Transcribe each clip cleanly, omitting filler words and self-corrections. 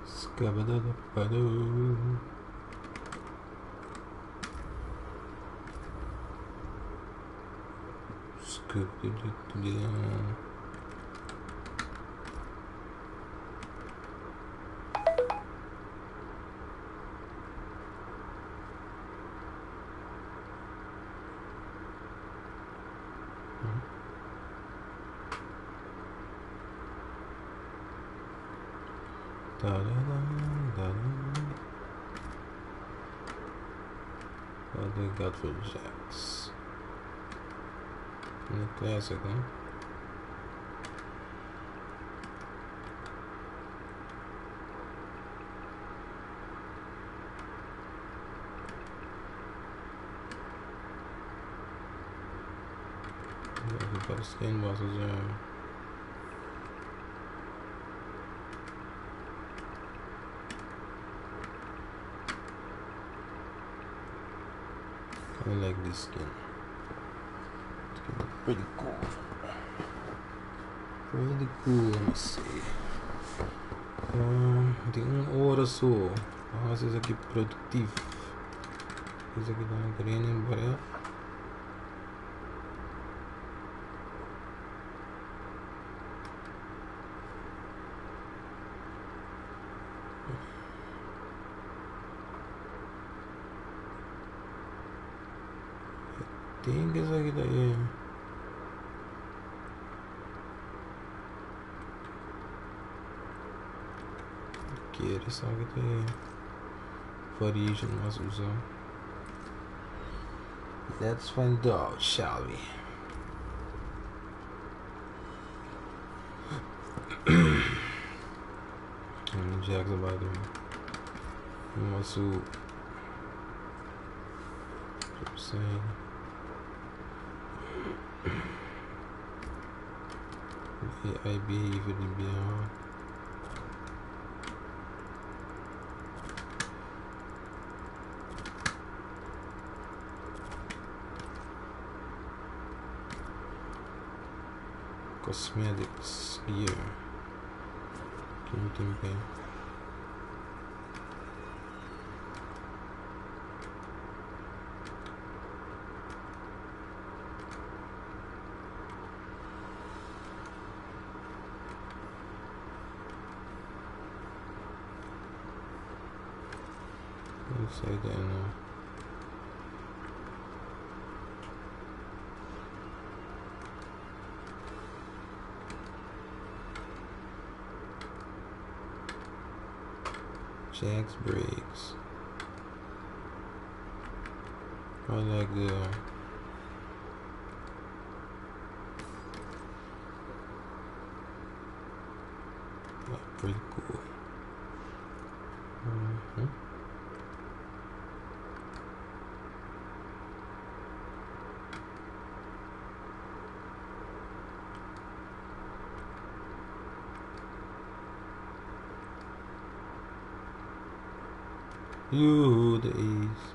Scabadadabadoo. Scooby-Doo. Da da da da da. What do we got for Jax? The classic, huh? Got skin bosses there. I like this skin. It's pretty cool. Pretty cool, let me see. Tin un ora so. Vamos hacer esaki productief. Esaki ta un training por Think esaki ta e. Kier esaki ta e variation mas usa. Let's find out, shall we? Jack's about to Masu saying AI behavior di biaha. Cosmetics gear. Kim Tim. Inside and Jack's brakes. I like the pretty cool. You the East.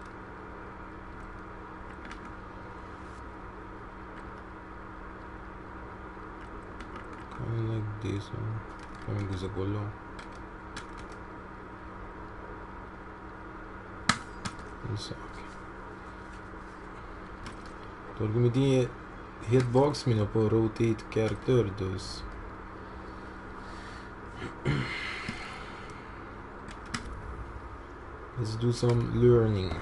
Kind of like this one. I'm gonna go long. Okay. Door mi tin hitbox mi no por rotate character, dus let's do some learning.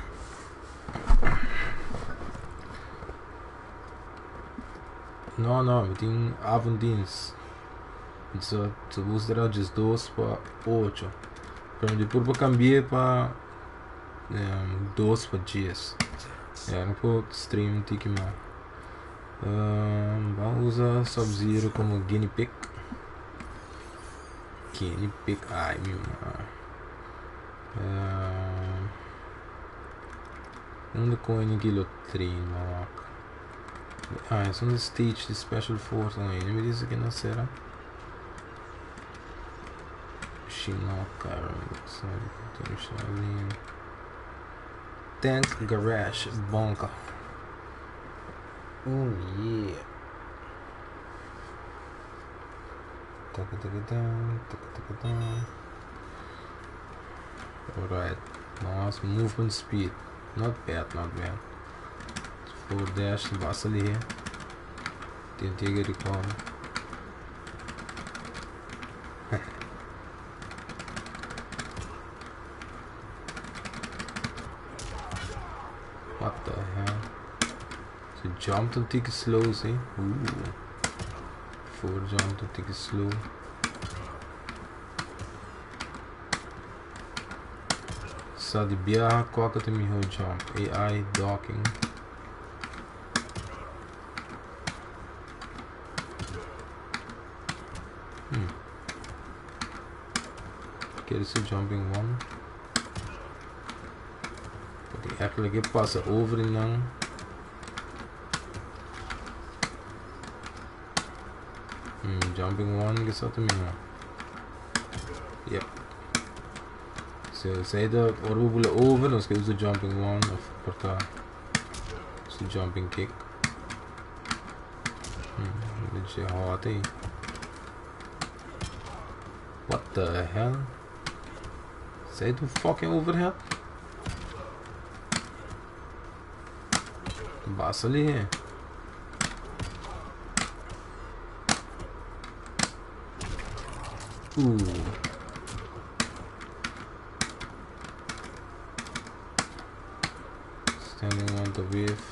No, no, mi tin avonddienst. So, suppose era just 2 pa 8. Pero mi por cambiar pa 2 pa 10. Ja, no por stream tiki mas. Vamos usar Sub-Zero como guinea pig. Guinea pig, ai meu. Unda coin kilo train mawak. Ah, é de stage de special force. Não, ele me disse que não será. Shinnok, Tank Garage Bunker. Oh yeah. Taka taka taka taka taka. Alright. Nos movement speed. Not bad, not bad. Forward dash, basta lihe. Tin tigre recall. What the hell? So jump un tiki slow, see? Ooh. Forward jump un tiki slow. Sa di biaha kua ku ta mihó jump? AI docking. Kere si jumping one. Porque eigenlijk ke pasa over in nan. Jumping one ke sa ta mihó. Yep. So, sei dat ora bo bula over, nos ke usa jumping one of por ta su jumping kick. Beetje hard, eh. What the hell? Zij doet fucking overhead? Basta lihe. Ooh. Standing on the wave.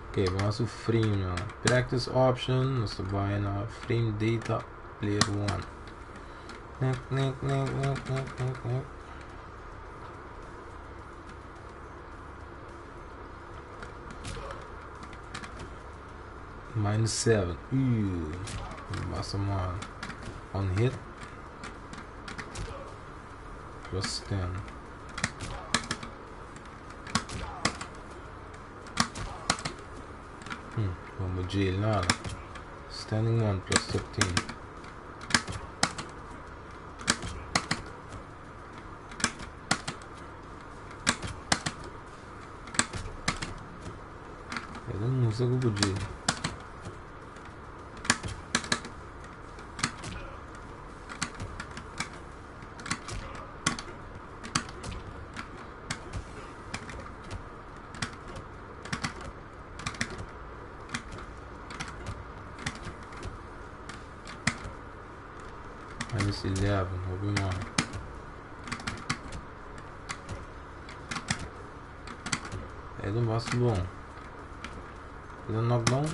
Okay, vamos ao frame now. Practice option, nos ta bai na frame data player 1. Nek, nek, nek, nek, nek, nek, nek. Minus 7. Ooh. Basta mal. On hit. Plus 10. Vamos jail nada. Standing 1 plus 13. Eu não sei como jail. Minus 11, hopi man. E ta basta bon. E ta knockdown?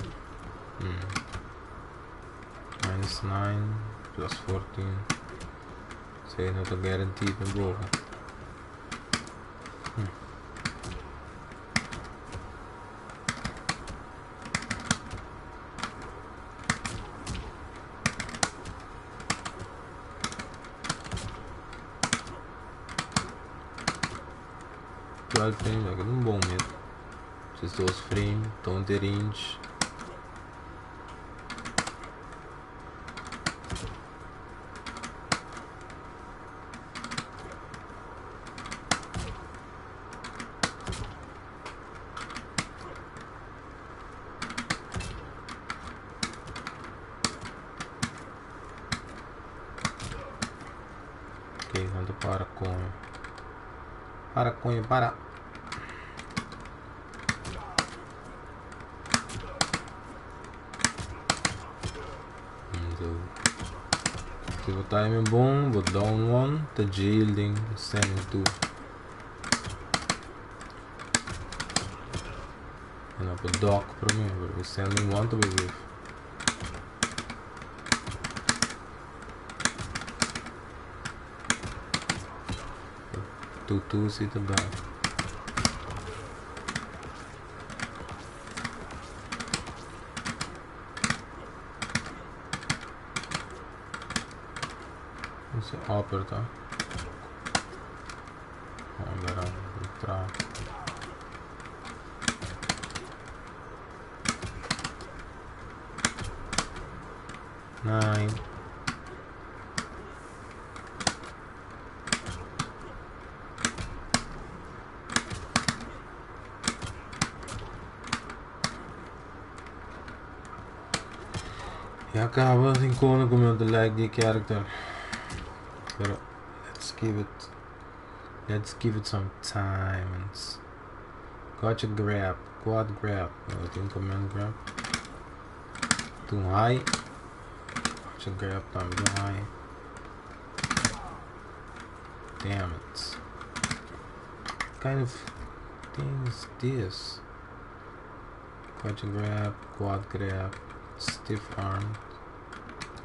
Minus 9 plus 14. Esey no ta guaranteed tampoco. 12 frame, ja, un bon met. 2 frame, 20 range. Ok, anto para coño. Para coño, para. Anto, si bo timing bon, bo down one, ta jail den standing 2. En op het dock prome, pero standing 1 ta bay wave. 2-2 si ta bad. Ese upper ta. Ahora entra. 9. Ya caba sin kono ku mi no ta like di e character. Pero let's give it some time and gotcha grab, quad grab. Oh, tin command grab. Tin high. Gotcha grab tambe tin high. Damn it. What kind of thing is this? Gotcha grab, quad grab, stiff arm,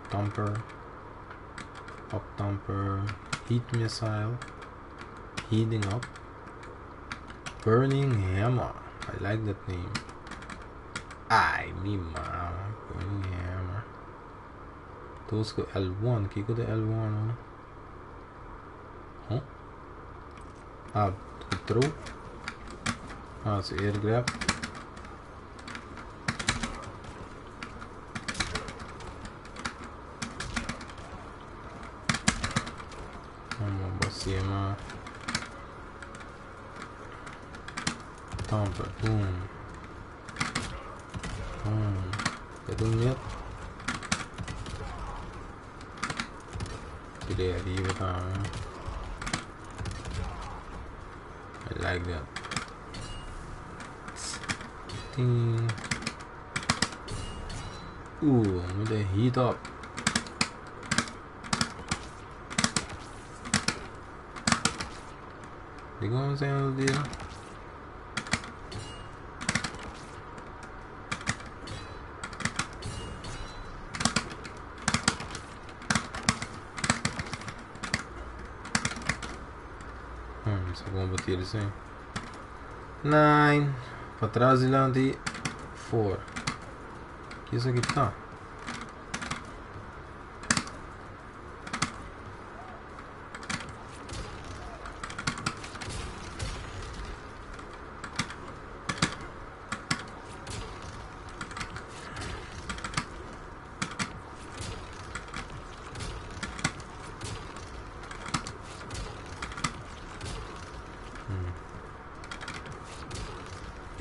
thumper, up thumper, heat missile, heating up, burning hammer. I like that name. Ay, mi mama, burning hammer. Those go L1. Kiko de L1, no? Huh? Ah, throw. Ah, it's air grab. Vamos Thumper, boom. Boom. Get un mid. Today I leave it on. I like that. Ding. Ooh, with the heat up. You go saying deal? So vamos bater isso aí. 9. Para trás e lá de 4. Que isso aqui tá?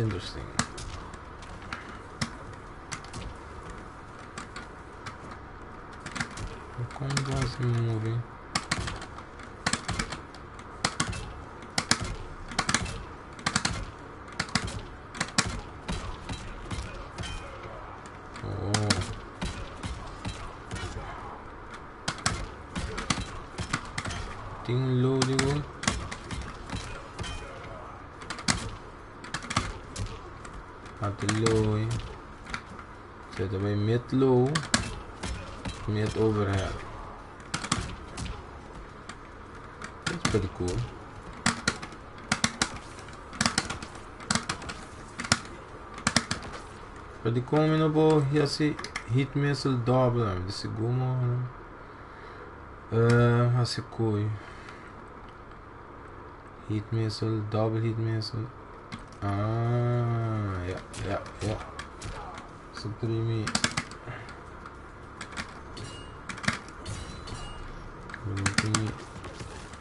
Interesting. Como vai moving? Oh. Tem um loading. At low. Zetten wij mid low, mid overhead. That's pretty cool. Pwede kung no po hasi heat missile double de segundo hasi koi heat missile double heat missile. Ah, yeah. Supreme.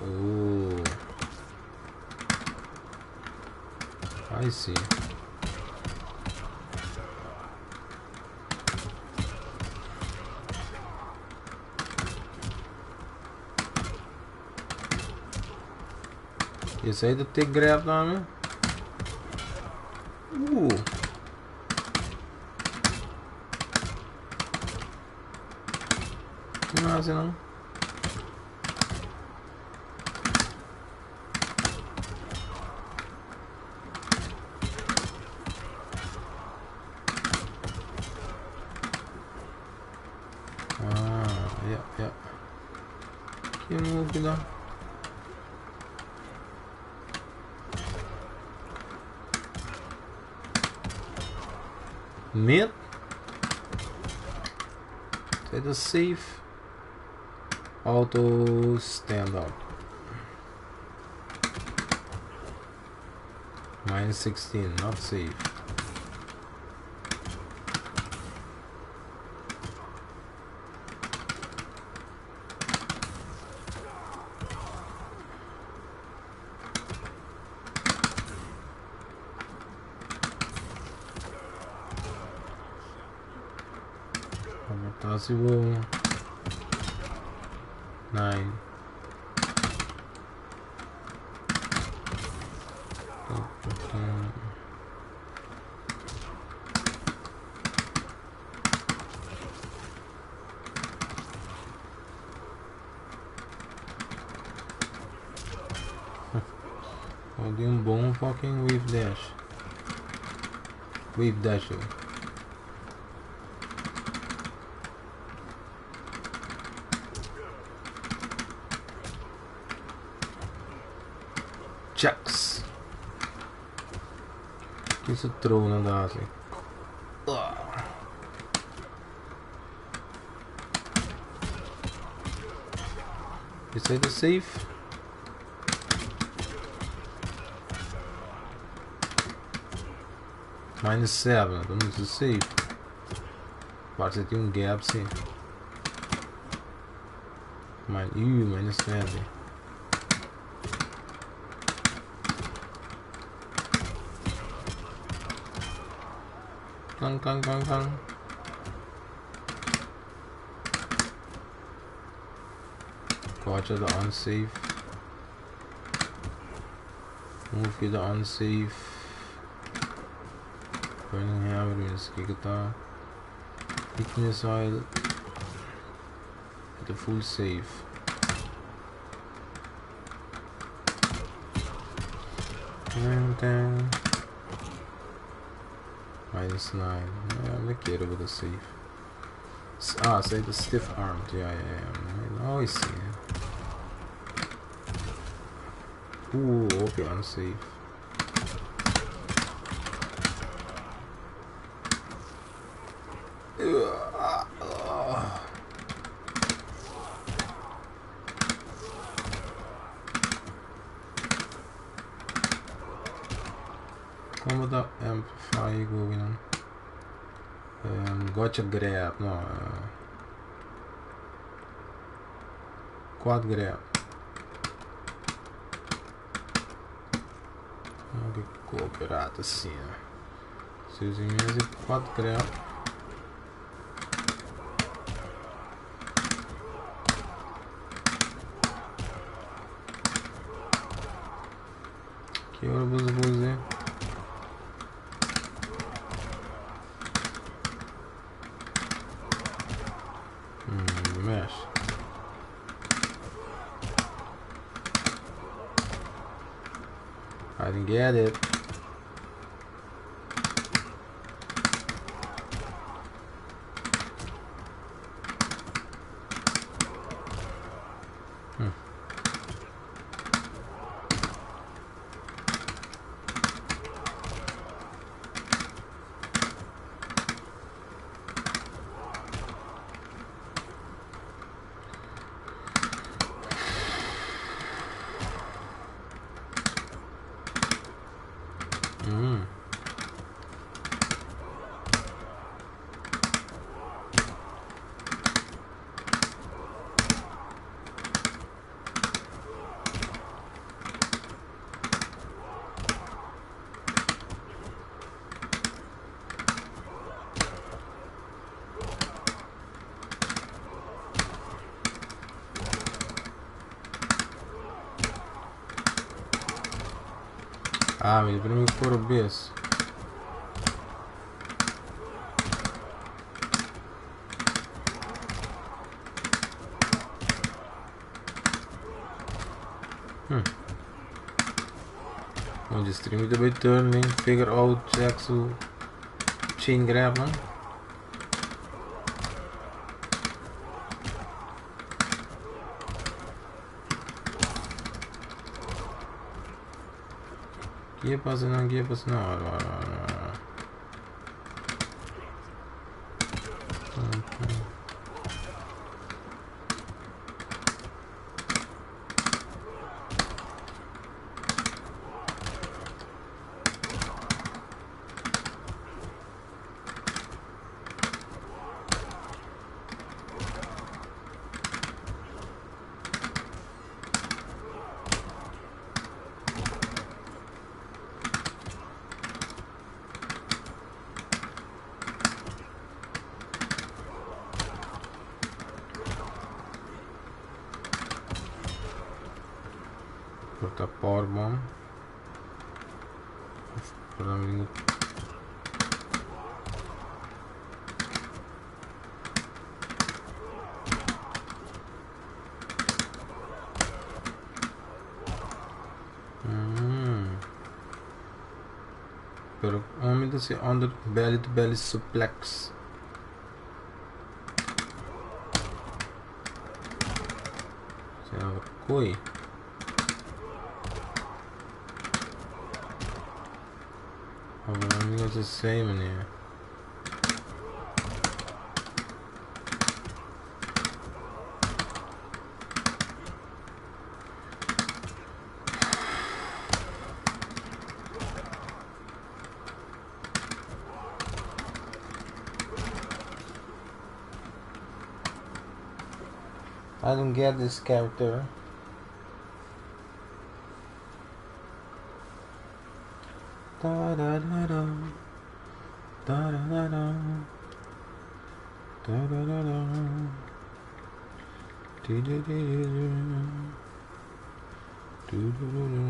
Oh, I see. You say the tick grab on me? Ooh. Não, assim não. Ah, yeah. Que move lá. Mid. Is that safe? Auto stand up. Minus 16, not safe. Possible. 9. Oh, di un bon fucking wave dash. Wave dash. Checks. Ki su throw nan ta hasi? Is that safe? Minus 7, dan is het safe. Waar zit un gap sí? Minus 9. Klang, klang, klang, klang. Gotcha the unsafe. Move the unsafe. Burning Hammer is guitar. Heat missile. The full safe. And then minus 9. Yeah, I'm get with the safe. Ah, say the stiff armed. Yeah. I always see it. Ooh, okay, unsafe. Como da amplify going on? Gotcha grab, no. Quad grab. Okay, cooperate assim, né? 6 meses e 4 grab. Que hora você fazer? Mexe. I didn't get it. Ah, mi primo for base. Want je stream het bij turning, figure out, check zo chain grab, man. ¿Qué pasa? No, ¿qué pasa? No, no, no, no. Okay. Put a power bomb. Pero mi ta si under belly to belly suplex. Sino koi. Ahora mi no sé, meneer. I don't get this character. Da da da da. Da da da da. Da da da da. Du du du du du. Du du du du.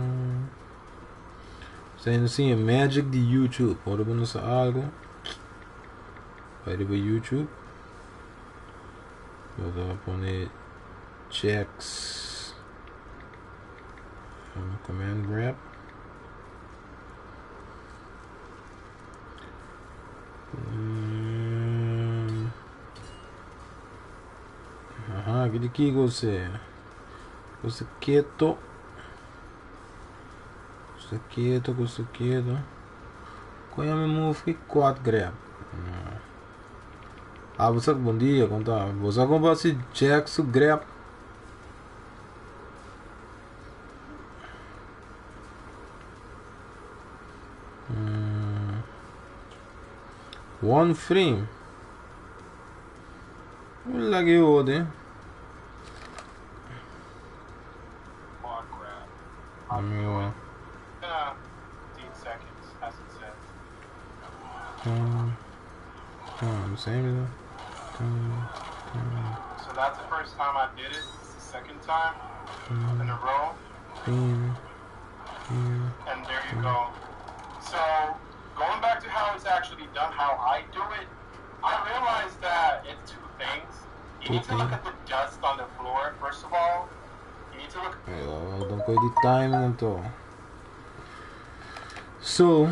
Saying seeing magic di YouTube. Ora bo no sa algo. Bai riba YouTube. Bo ta pone checks. Command grab. Aha, que de que você? Você quieto. Você quieto, você quieto. Qual é o move que quad grab? Ah, você bom dia, conta. Você como se Jack su grab? One frame. Lagi ode. Quad grab. Amigo. 15 seconds, as it says. Same. So that's the first time I did it. It's the second time in a row. And there you go. So going back to how it's actually done, how I do it, I realized that it's two things. You need to look at the dust on the floor, first of all. You need to look. Don't go the time and all. So,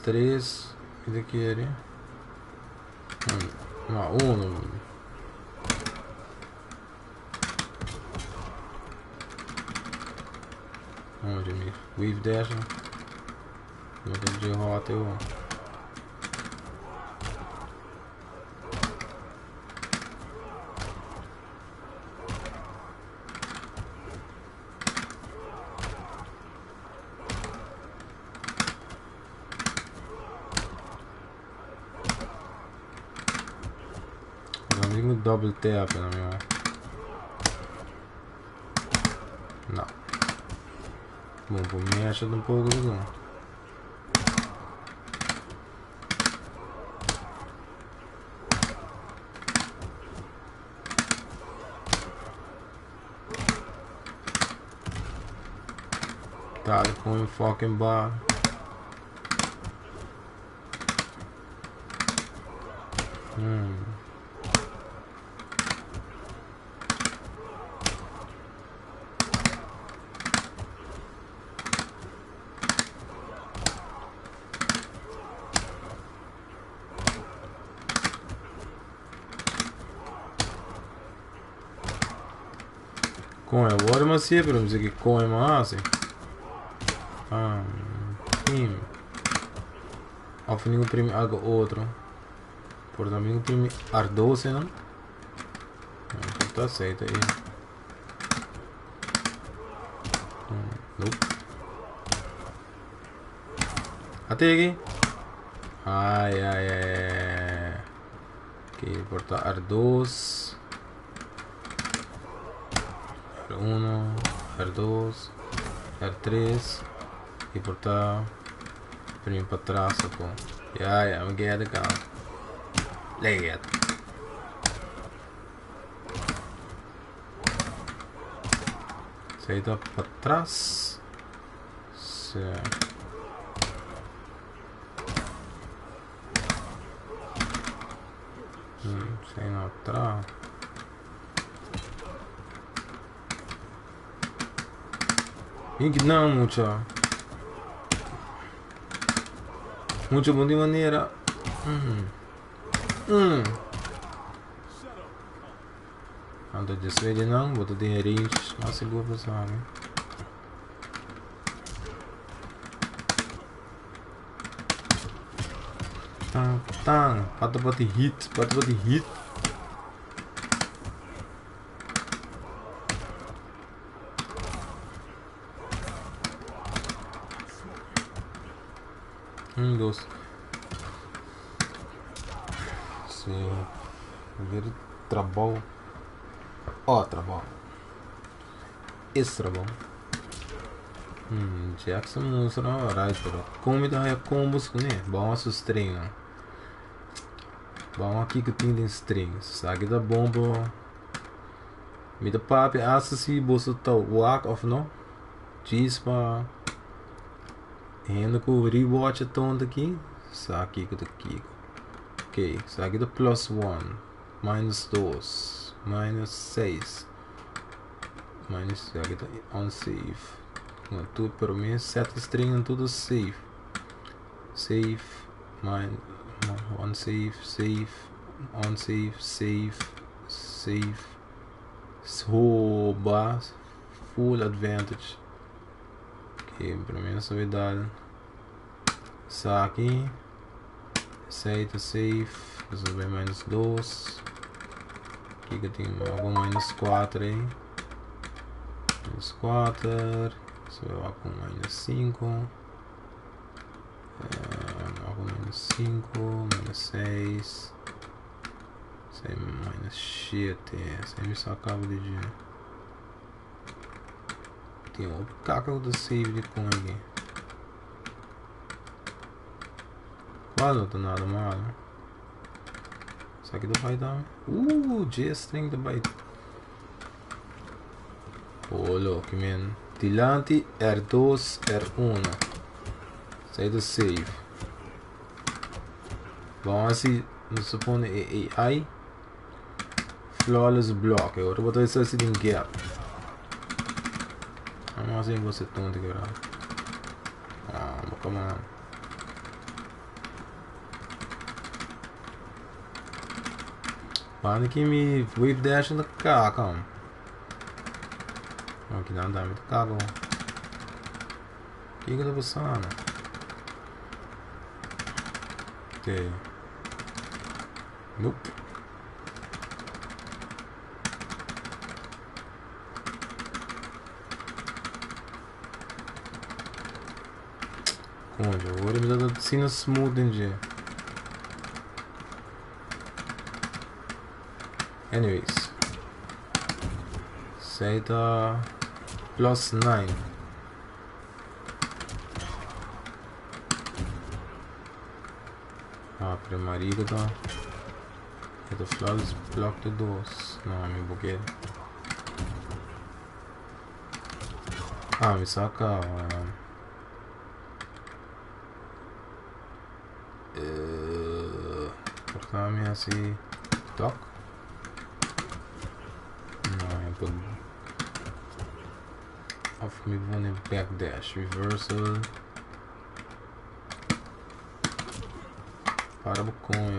tres, ¿qué quiere? No, uno. Onde me wave dash? Não tem de rota eu. Double tap na minha. Não. Bom, vou me achar um pouco não. Tá, com fucking bar. Come, agora mas sempre, vamos dizer que come mas assim. Pim. Of nenhum primo algo outro. Por também primo ardoce, não? Tá aceita aí. Nope. Até aqui. Ai, ai, ai. Ok, porta R2. R1, R2, R3 e portar primeiro para trás, pô. Yeah, I'm get it, cara. Let. Saída para trás. Certo. Sem atrás. Inki nan mucha. Mucha bon di manera. Anto despues di nan bo ta den range mas sigur bo sabi. Tan tan pata pati hit pata pati hit. Un, dos. Si. Ver trabou. Oh, trabou. Es trabou. Jackson mustra right, pero kon mi ta haya combos kuné? Bon a su string nan. Bon aki ku tin den string. Esaki ta bon pa mi ta papia hasta si boso ta wak of no. Djis pa hende ku rewatch e tonto aki sa kiko ta kiko. Ok, esaki ta plus one, minus dos, minus seis, minus esaki ta unsafe. No, tur pero mi set e string tur ta safe. Safe, min, unsafe, safe, unsafe, safe, safe. Hoba, full advantage. Ok, primeiro só vai dar Saki. Sei ta safe. Isso vai minus 2. Aqui que eu tenho algum minus 4 aí. Minus 4. Isso vai com minus 5. Algo minus 5, minus 6. Sei minus 7. Sei me só acaba de. Tem um caca do save de com aqui. Quase não tá nada mal. Será que vai dar? G-string vai. Oh, look, man. Dilanti R2, R1. Sai do save. Bom, assim, nos supone AI. Flawless block. Eu vou botar isso assim em gap. Vamos assim você tonto, cara. Ah, come on. Para que me wave dash na caca. Aqui não dá muito cago. O que que eu tô passando? Ok. Nope. Conde, agora me dá sino smooth em Anyways. Zeta plus 9. Ah, pero marido tá. Ito flawless block de 2. No, mi buquê. Ah, me saca. Cortame así. Toc. No, eu put. Of me pone backdash. Reversal. Para com.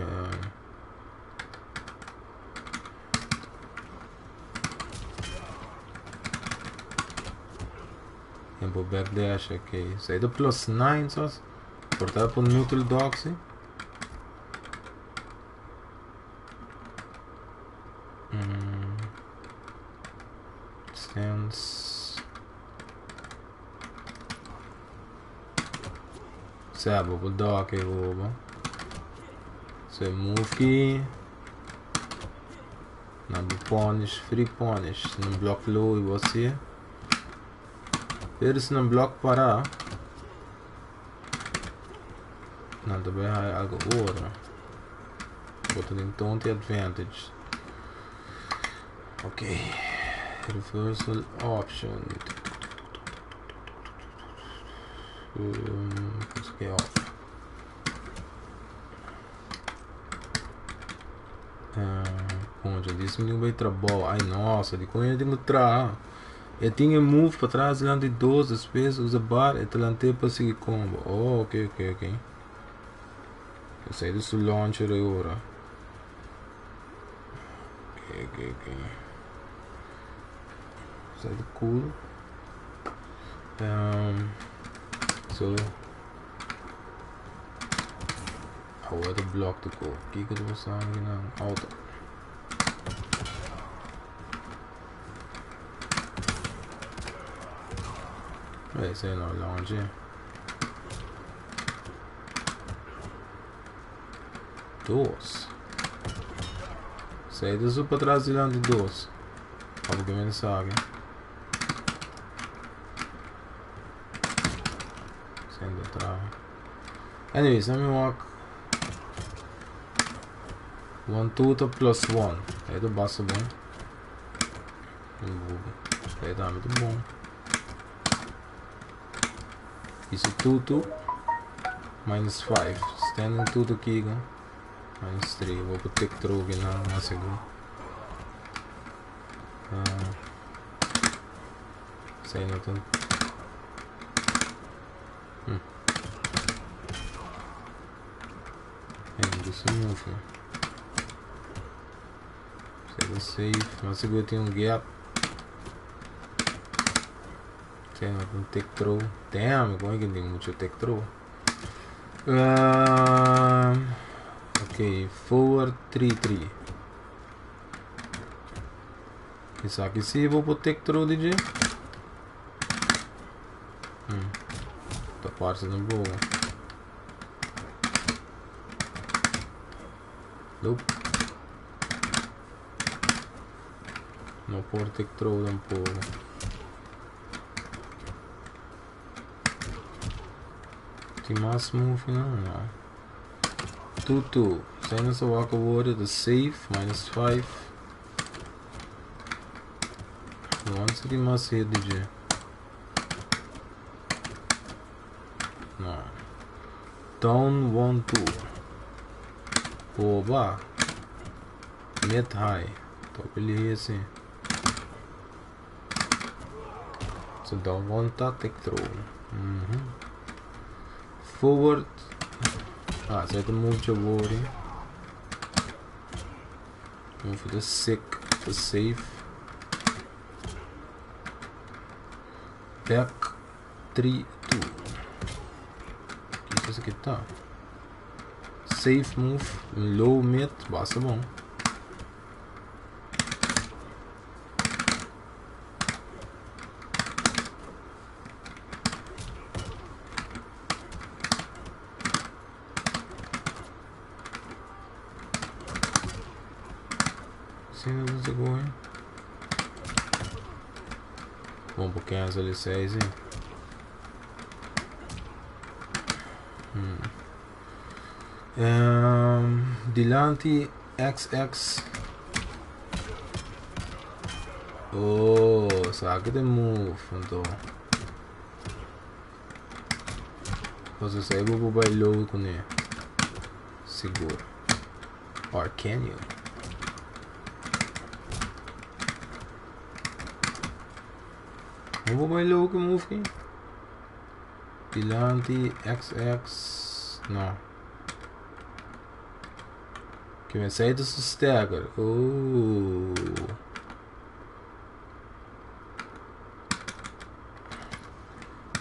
Tempo backdash, ok. Isso do plus 9 só. Cortar por neutral dog, sim. Stance. Sabe, vou dog aqui, vou. So move aqui. Na punish, free punish. No block low e você. Pero se não block parar. Não, também é algo outro. Botando então tem advantage. Ok. Reversal option. Isso aqui é off. Onde eu disse, não vai trabalhar. Ai, nossa, de como eu tenho que tra. E tin e move patras dilanti dos, despues usa bar e talante pa sigui combo. Oh, ok, ok, ok. Esei ta su launcher e ora. Ok, ok, ok. Esei ta cool. So, awor ta block ta go. Kiko ta pasando aki nan? Auto. Esei no launcher. Dos. Esei ta su patras dilanti dos. Abo ke mensahe. Sendo traha. Anyways, let me walk. 1 2 ta plus 1. Ei ta basta bon. Ei tambe ta bon. Isso 2 2 minus 5. Standing 2 ta kiko? Minus 3. Vou pôr tick through aqui na na seguro. Sei não tem. É, isso move. Sei safe. Mas seguro tem um gap. Sei não tem tick through. Damn, como é que tem muito tick through? Ok, forward 3 3. Esaki si bo por take through DJ. Ta parce un poco. Nope. No por take through tampoco. Tin mas move no? No. 2 2. Zijn er zo wakker worden? De safe minus 5. Once di mas hit DJ. No. Down 1 2. Oba. Mid high. Top ali assim. So down 1 ta take throw. Forward. Ah, zet de move je woorden. Move the sick, the safe. Back 3 2. Kiko esaki ta? Safe move, low mid, basta bon. Sí, no sé cómo. Bom, porque cancel 6, sí. Dilanti XX. Oh, esaki ta move anto. Entonces ahí bo por bay low con Sigur. Or can you? Bo por bay low cu move aki? Dilanti XX. No. Que me sai do stagger. Oh.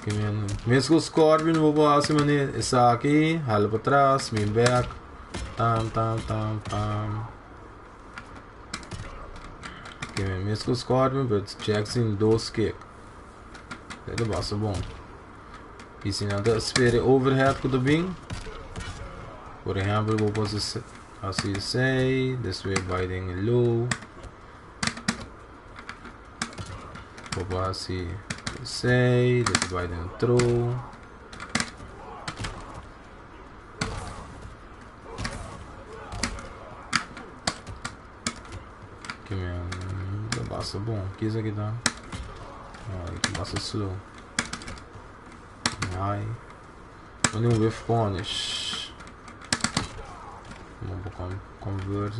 Que men mesmo Scorpion bo por haci manera esaki, hala pa tras, bin back. Tam tam tam tam. Que men mesmo Scorpion, but Jackson dos kick. Ta basta bon. Y si nan ta spera overhead cu ta bin, por ehempel, bo por haci esey, despues bay den low. Bo por haci esey, despues bay den throw. Que men ta basta bon. Kico esaki ta? Ah, basta slow. High. Only un whiff punish. Vamos convert.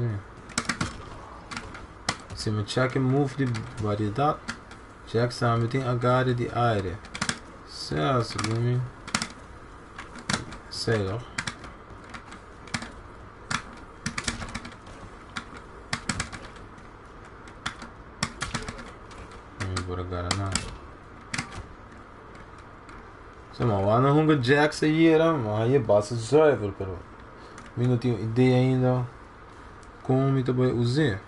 Si mi check move di variedad. Jack tambe tin agare di aire. Sa, segun mi. Sei toch? Mi por agara na. Sa ma wana hunga Jack sa yera, ma ye basta zuiver, pero mi no tin idea ainda kon mi ta bai us'é.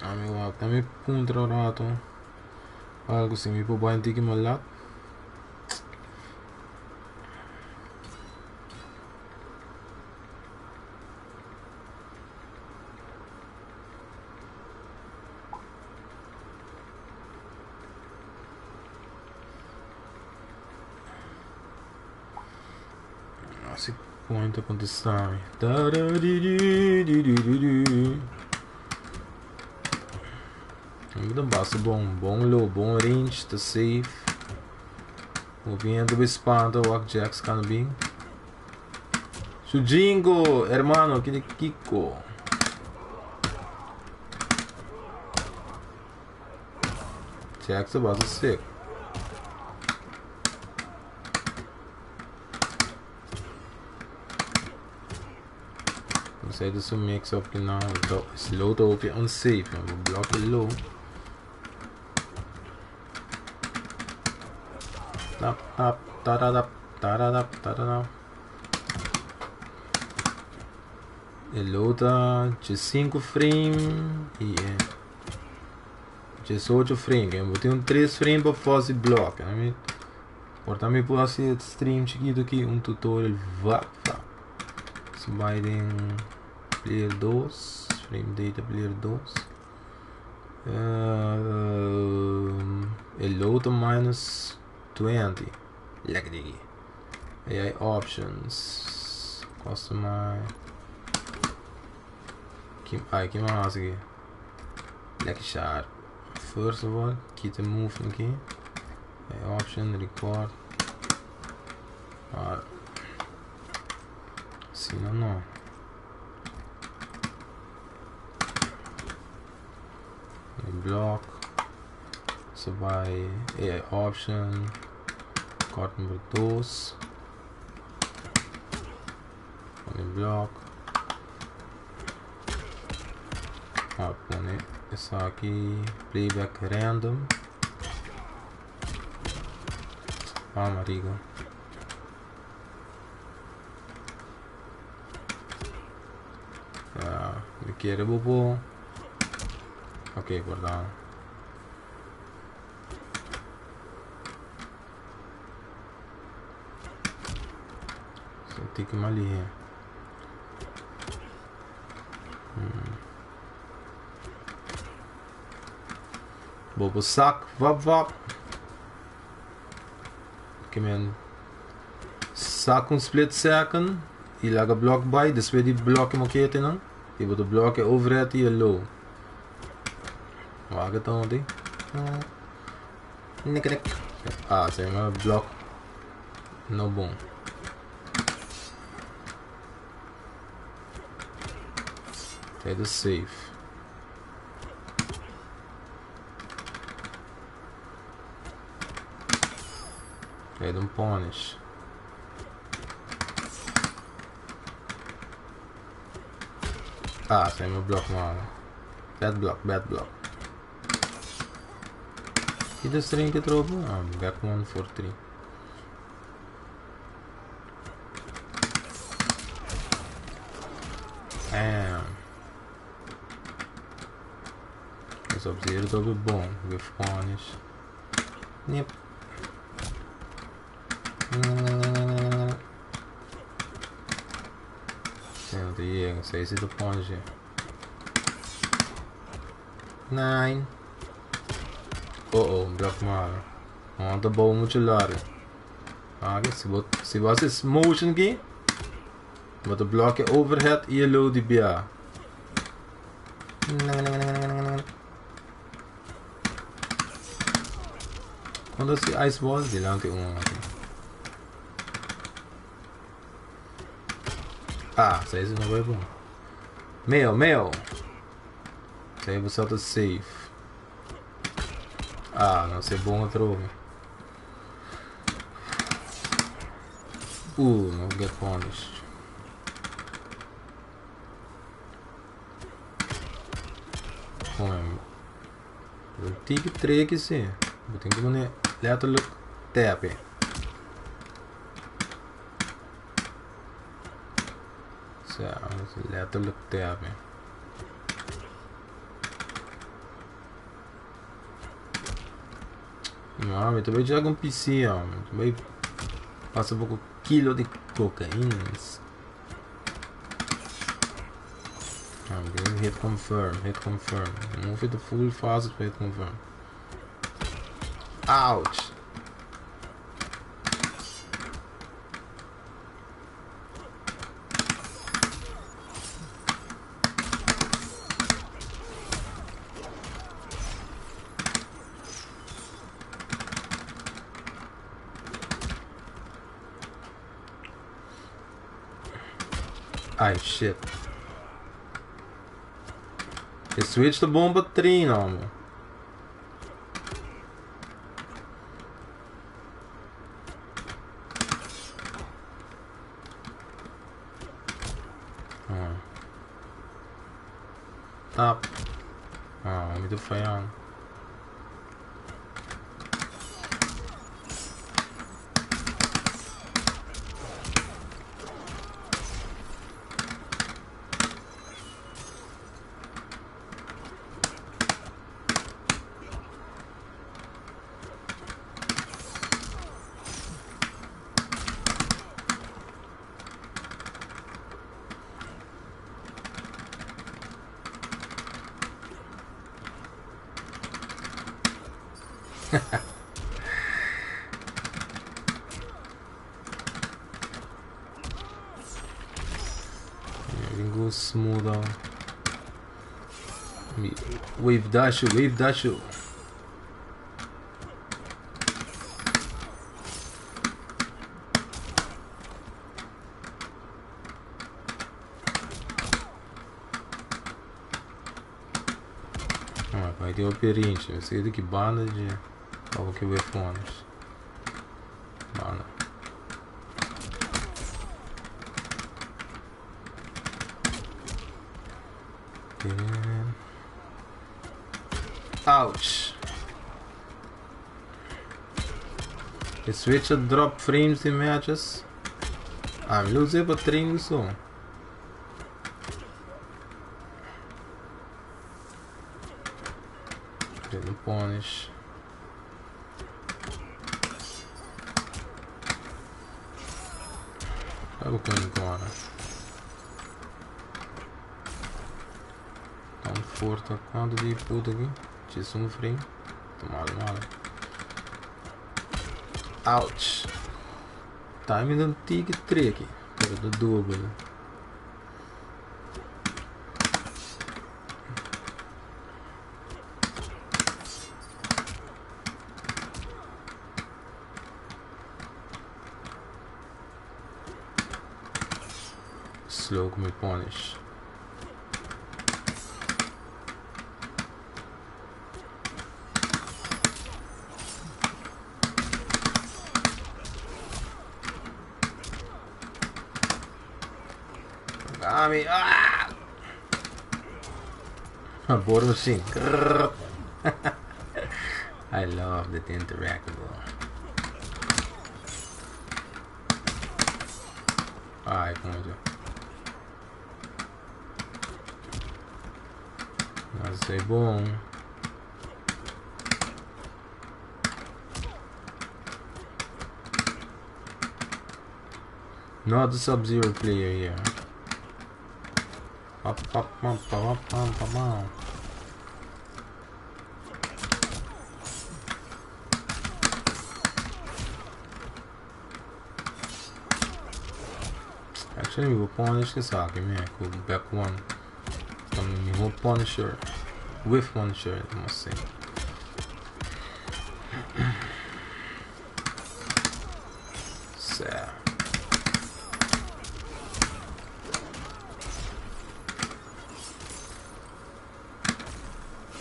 Ami wak ta mi puntra rato algo si mi por bai un tiki mas lat. Asi point a contestá mi. Mi ta basta bon, bon low, bon range, ta safe. Movimiento be spanta wak Jax kan bin. Sujingo, hermano, kini Kiko. Jax ta basta sick. Sei dus een mix up nou. Is low te hoop je unsafe. We blokken low. Tap tap taradap taradap taradap. E low ta 5 frame e 18 frame. Eu botei um 3 frame para fazer block. Né? Por tambe por hasi stream chikitu aki un tutorial vap vap. So bai den player 2, frame data player 2. E low ta minus 20. Lekker digi. AI options. Customize. Ki, ai, ki mas aki? Lekker sharp. First of all, kita move aki. AI option, record. Ah, si no, no. Block. So bai AI option. Record number 2. Pone block. Ah, pone esaki playback random. Ah, marico. Ah, mi kier bo. Ok, perdon. So, tiki mali here. Bobo sak, vap vap. Ok, man. Sak un split second. E laga block by. Despues di block mo kete no. E bo block overhead e low. Wak het di. Nek nek. Ah, sei maar block. No bon. Dat is safe. Dat een punish. Ah, zijn mijn block man. Bad block, bad block. Hier de string getroffen? Ah, back 1 for 3. Damn. Sub-Zero double bom with punish. Yep. Llega, 6 de punish. 9. Oh oh, block malo. No, de bal mucho largo. Ah, si was is motion ki, wat de blok overhead e low di bia. Quando si ice ball di lanti un. Ah, sei ze nog even. Mail, mail. Zij was altijd safe. Ah, no se bon atrobe. No get punished. Kom. Tiki tricky si. Bo tin ku pone letterlijk tap e. Sa, letterlijk tap e. No, mi ta bai joga un PC, ó. Mi ta bai pasa poko kilo di cocaína. Ah, mi tin hit confirm, hit confirm. Move it full fast pa hit confirm. Ouch! Ai, shit. E switch ta bon pa train, homem. Ah. Tap. Ah, mi ta fayando. Yeah, go smooth out. Wave dash, wave dash. Ah, vai ter o perinte. Sei do que banda de. Qual que o fones. Banda. Ouch. The switch drop frames in matches. Ah, mi lo pa train so. No punish. Sabe com agora. Tão forte quando de puta aqui. Tinha um frame. Tomado mal. Ouch. Time dando tique trick. Pero do double. Slow me punish. Ami, ah! Board machine. I love the interactable. Ai, como Mas é bom. Not the Sub-Zero player here. Pop, pop, pop, pop, pop, pop, pop. Actually, we will punish this argument. Go back one. We will punisher with punisher, I must say. So.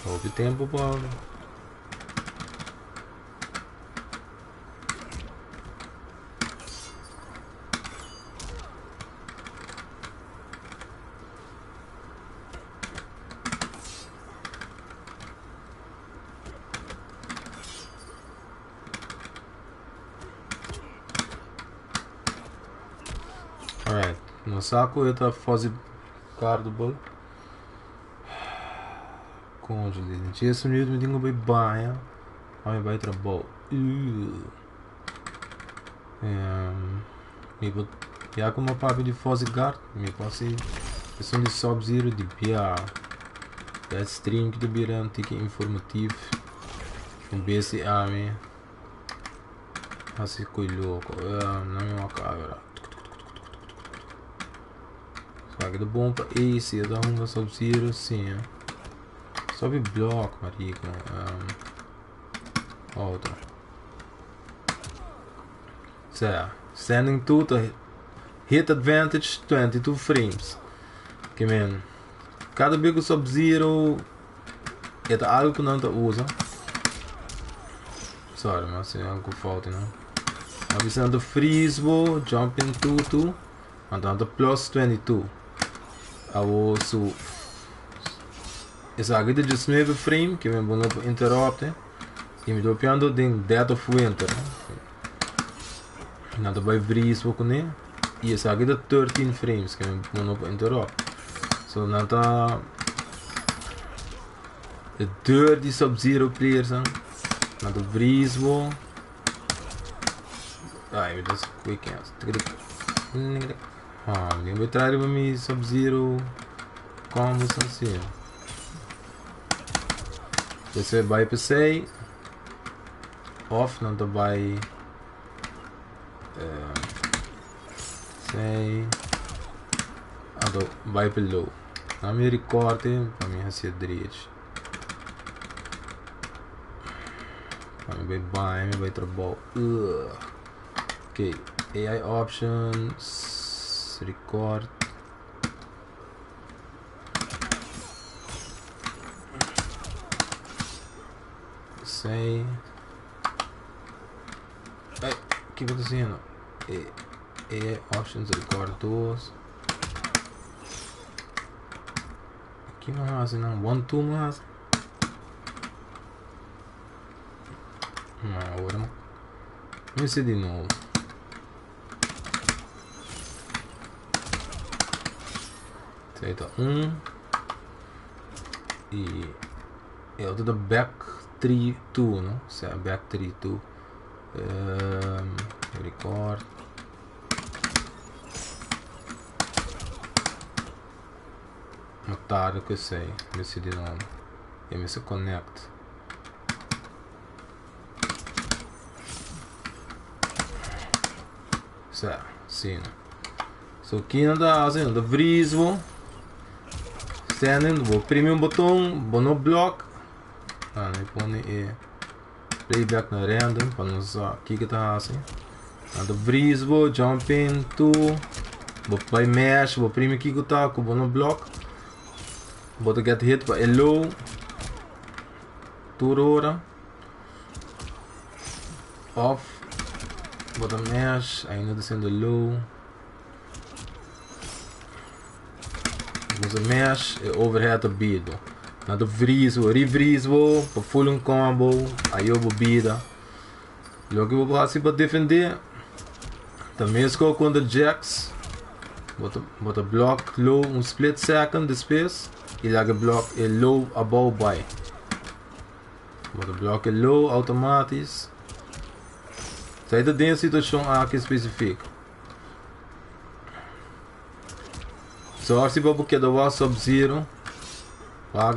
Houve tempo, Paulo. Alright, nos sa ku e ta fuzzy guardable. Concho, den 10 minuut mi tin ku bai baña, pa mi bai trabou. Mi por, ya ku mi a papia di fuzzy guard, mi por hasi esun di Sub Zero di bia. E stream ki ta bira un tiki informatief. Un bes di ami hasi koe loko. No mi wak abra. Esaki ta bon pa AC, e ta hunga Sub Zero si. Sobi block marico. Otro. Sea, standing 2 ta hit advantage 22 frames. Ke men, kada bes ku Sub Zero e ta algo ku nan ta usa. Sorry, mas si nan ku fout no. A bisa nan ta freeze bo, jumping 2 2, anto nan ta plus 22. Awo su esaki ta 19 frame, ke men bo no por interrupt. I mi ta papiando den Dead of Winter. Nan ta bai vries bo kuné. I esaki ta 13 frames ke mi no por interrupt. So nan ta e dirty Sub-Zero players nan. Nan ta vries bo. Ai, mi ta quick hands. Ah, mi tin ku trai riba mi Sub-Zero combos asina. Esei bai p'esei of nan ta bai esei anto bai pa low. Nan mi record e pa mi hasi e drechi. Pa mi bai baña mi bai trabou. Ok, AI options, record. Sei. Ai, kiko ta haciendo? AI options, record 2. Ki mi hasi nan? 1, 2 mi hasi? No, ahora mi hasi di nobo. Esei ta un. I e otro ta back 3 2, no? Sea back 3 2. Record. No tarda ku esei, mester di nobo. E mester connect. Sa, asina. So kina ta hasi, nan ta vries bo. Standing, bo primi un boton, bo no block. Ah, mi pone e playback na random pa nos sa kiko ta hasi. Nan ta vries bo, jump in, two. Bo bai mash, bo primi kiko ta ku bo no block. Bo ta get hit pa e low. Tur ora. Off. Bo ta mash, ainda ta siendo low. Bo ta mash, e overhead ta beat bo. Na ta freeze bo, refreeze bo, pa full un combo, ayo bo bida. Loke bo por hasi pa defende, ta mesco contra Jax. Bo ta block low un split second despues y laga block e low abou bai. Bo ta block e low automatisch. Esei ta den situacion aki specifiek. So si bo keda wak Sub Zero, wak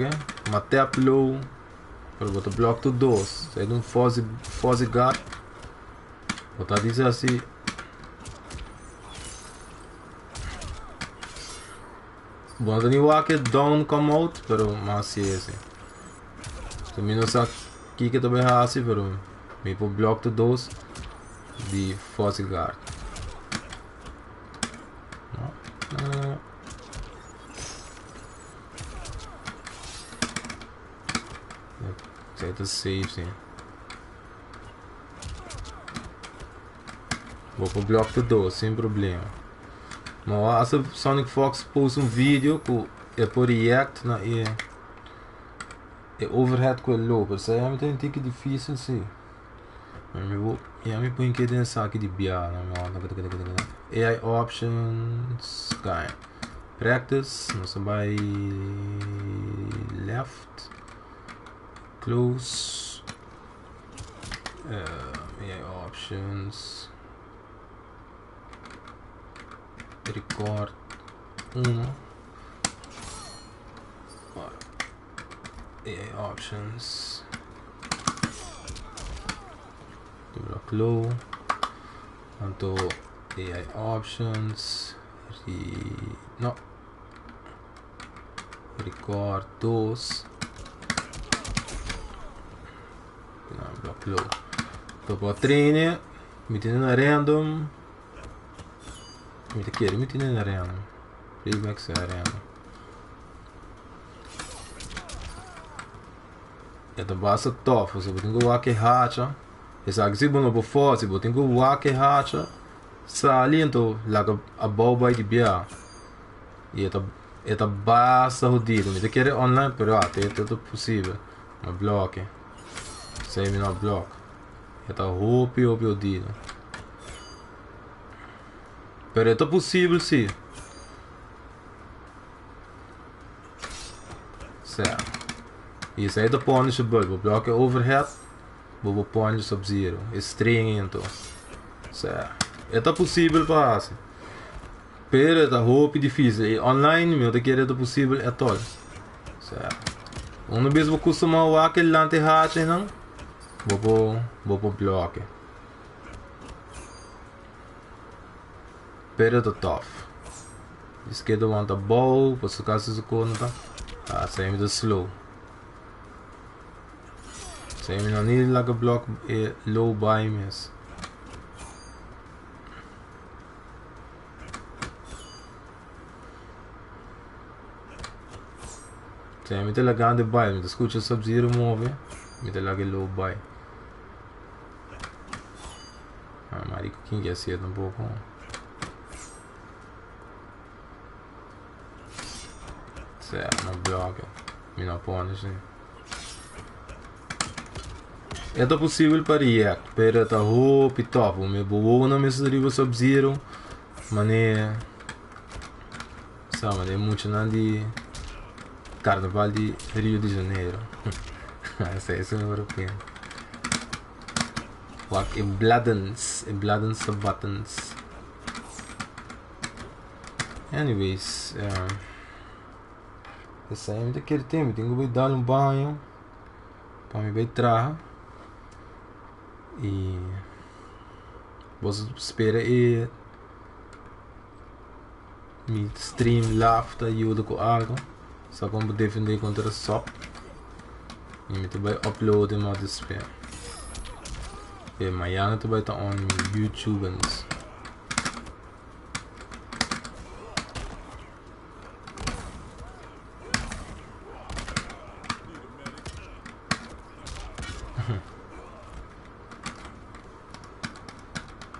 ma tap low, pero bo ta block tur dos. Esei ta un fuzzy, fuzzy guard. Bo ta dice asi. Bo no ta ni wak e down come out, pero mas si ese. So mi no sa kiko ta bay hasi, pero mi por block tur dos di fuzzy guard. No, no, no, no. Esei ta safe, si. Bo por block tur dos sin problema. Ma hasta Sonic Fox post un video ku e por react na e e overhead ku e low. Pero esei a mi ta un tiki dificil si. Pero mi bo. Ya mi pon ke den esaki di bia AI options kai practice nos a bai left close AI options record 1 AI options block low anto AI options re, no record 2 no, block low to pa train mi tin na random mi ta kere mi tin na random playback sa random E ta basta tof, pasobra bo tin ku wak e hacha. Esaki si bo no por forsa, bo tin ku wak e hacha sali anto laga abou bai di bia. I e ta e ta basta hodido. Mi ta kere online pero a te ta posibel. Mi a bloke. Esei mi no a blok. E ta hopi hopi hodido. Pero e ta posibel si. Sea. I esei ta punishable. Bo bloke overhead, bo por punish Sub Zero. E string anto. Sea. E ta posibel pa hasi. Pero e ta hopi dificil. I online mi no ta kere e ta posibel at all. Sea. Uno bes bo custuma wak e lante hacha einan, bo por bo por bloke. Pero ta tof. Izquierda wanta abou, por su caso su conta. Ah, esei mi ta slow. Esei mi no ni laga block e low buy mes. Esei mi ta lagando e buy, mi ta scucha Sub-Zero move, mi ta laga e low buy. Ah, marico, kin ke hasié tampoco? Sea, no bloque. Mi no pone sí. E ta posibel pa react, pero e ta hopi tof. Mi bobo na mester riba Sub-Zero. Mane sa mane muchanan di Carnaval di Rio de Janeiro. Esei es un europeo. Wak e bladens, e bladens ta buttons. Anyways, esei mi ta kere tin, mi tin ku bai dal un baño pa mi bai traha i boso spera e mi stream live ta yuda ku algo sa kon bo defende kontra sop i mi ta bai upload e mas despues e mañana ta bai ta on youtube.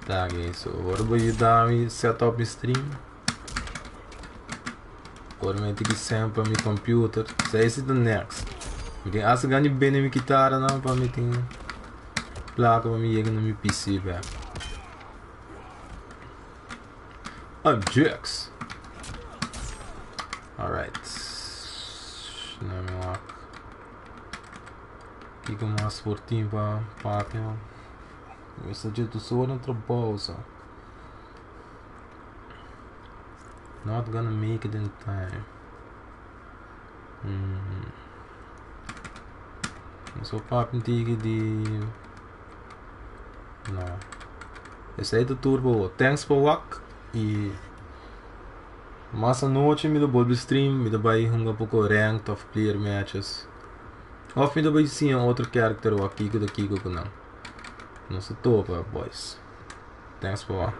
Ta guys, ora bo yuda mi set up mi stream. Ora mi tin ki send pa mi computer. So ese ta next. Mi tin hasta gana di bende mi kitara nan pa mi tin placa pa mi yega na mi PC back. I'm Jax. Alright. Let me walk. Kiko mas por tin pa papia. Mi sta dje tu ora na trabou so. Not gonna make it in time. So papia tiki di No. Esei ta tur pa bo. Thanks pa wak i mas anochi mi ta bolbe stream, mi ta bai hunga poko ranked of player matches. Of mi ta bai siña otro character wak kiko ta kiko ku nan. Nos ta topa boys. Thanks pa wak.